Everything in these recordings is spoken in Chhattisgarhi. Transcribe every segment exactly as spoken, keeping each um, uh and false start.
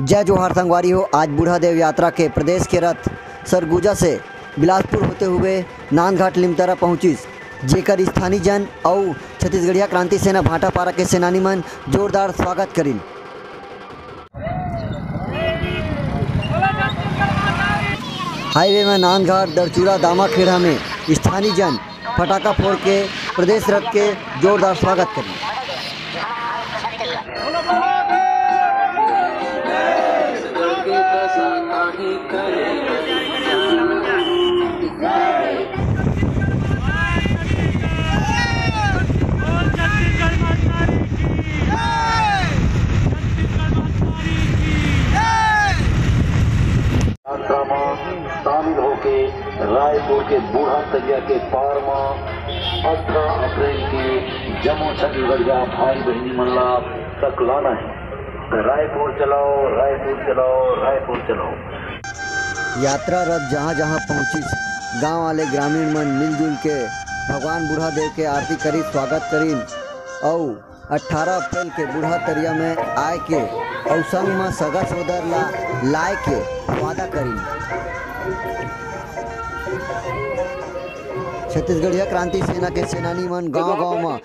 जय जोहार संगवारी हो। आज बूढ़ा देव यात्रा के प्रदेश के रथ सरगुजा से बिलासपुर होते हुए नांदघाट लिमतरा पहुंचिस, जेकर स्थानीय जन अउ छत्तीसगढ़िया क्रांति सेना भाटापारा के सेनानी मन जोरदार स्वागत करिन। हाईवे में नांदघाट दरचूरा दामाखेड़ा में स्थानीय जन फटाका फोड़ के प्रदेश रथ के जोरदार स्वागत करिन। यात्रा में शामिल होके रायपुर के बूढ़ा तरिया के पार में अठारह अप्रैल के जम्मो छत्तीसगढ़िया भाई बहिनी मन ला सकलाना हे। रायपुर चलाओ, रायपुर चलाओ, रायपुर चलाओ। यात्रा रथ जहाँ जहाँ पहुँचिस, गांव वाले ग्रामीण मन मिलजुल के भगवान बूढ़ा देव के आरती करिस, स्वागत करिन अउ अठारह अप्रैल के बूढ़ा तरिया में आए के अउ संग म सगा सोदर ला लाए के वादा करिन। छत्तीसगढ़िया क्रांति सेना के सेनानी मन गांव-गांव म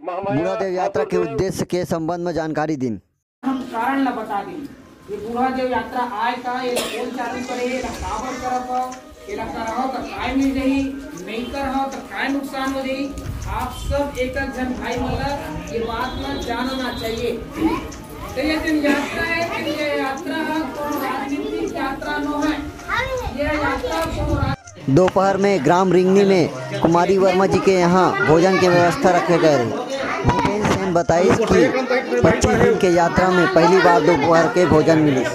बूढ़ा देव यात्रा के उद्देश्य के संबंध म जानकारी दिन। हम कारण ला बता दिन। ये बूढ़ा देव यात्रा आय का, ये कोन चालू करे, ये काबर करत हो, एला करहव त काय मिल जाही, नइ करहव त काय नुकसान हो जाही। आप सब एक एक झन भाई मन ला ये बात ला जानना चाहिए। तो ये जन यात्रा है, तो ये यात्रा ह कोनो राजनीतिक यात्रा नो है। ये यात्रा कोनो राज- दोपहर में ग्राम रिंगनी में कुमारी वर्मा जी के यहाँ भोजन के व्यवस्था रखे गए रहे। भूपेंद्र सेन बताइस कि पच्चीस दिन के यात्रा में पहली बार दोपहर के भोजन मिलिस।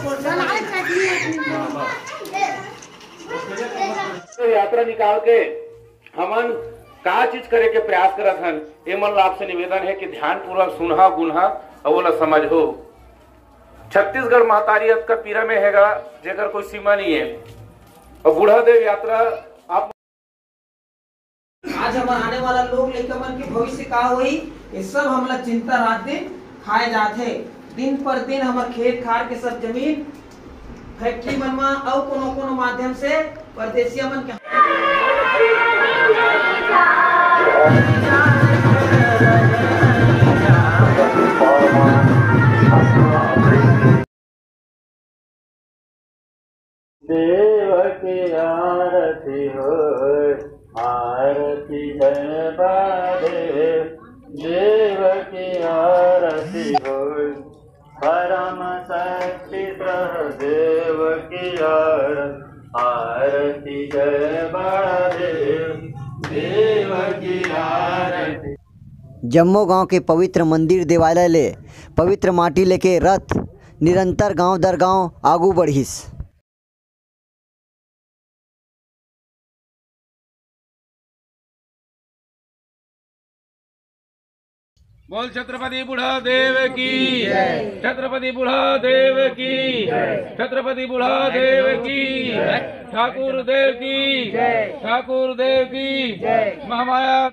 यात्रा निकाल के हमन का चीज करे के प्रयास करत हन, ए मन ला आपसे निवेदन है कि ध्यानपूर्वक सुनहा, गुनहा अउ ओला समझो। छत्तीसगढ़ महतारी अतका पीरा में हेगा, जेकर कोई सीमा नहीं है। अउ बूढ़ा देव यात्रा आप आज हमर आने वाला लोग लइका मन के भविष्य का होही, ये सब हमला चिंता रात दिन खाए जात हे। दिन पर दिन हमर खेत खार के सब जमीन फैक्ट्री मन म अउ कोनो कोनो माध्यम से परदेसिया मन के देव की आरती होय, आरती जय महादेव। देव की आरती होय, परम शक्ति सह देव की आरती, आरती जय महादेव। देव की आरती। जम्मो गांव के पवित्र मंदिर देवालय ले पवित्र माटी लेके रथ निरंतर गांव दर गांव आगू बढ़िस। बोल छत्रपति बूढ़ा देव की, छत्रपति बूढ़ा देव की, छत्रपति बूढ़ा देव की, ठाकुर देव की, ठाकुर देव की, महामाया।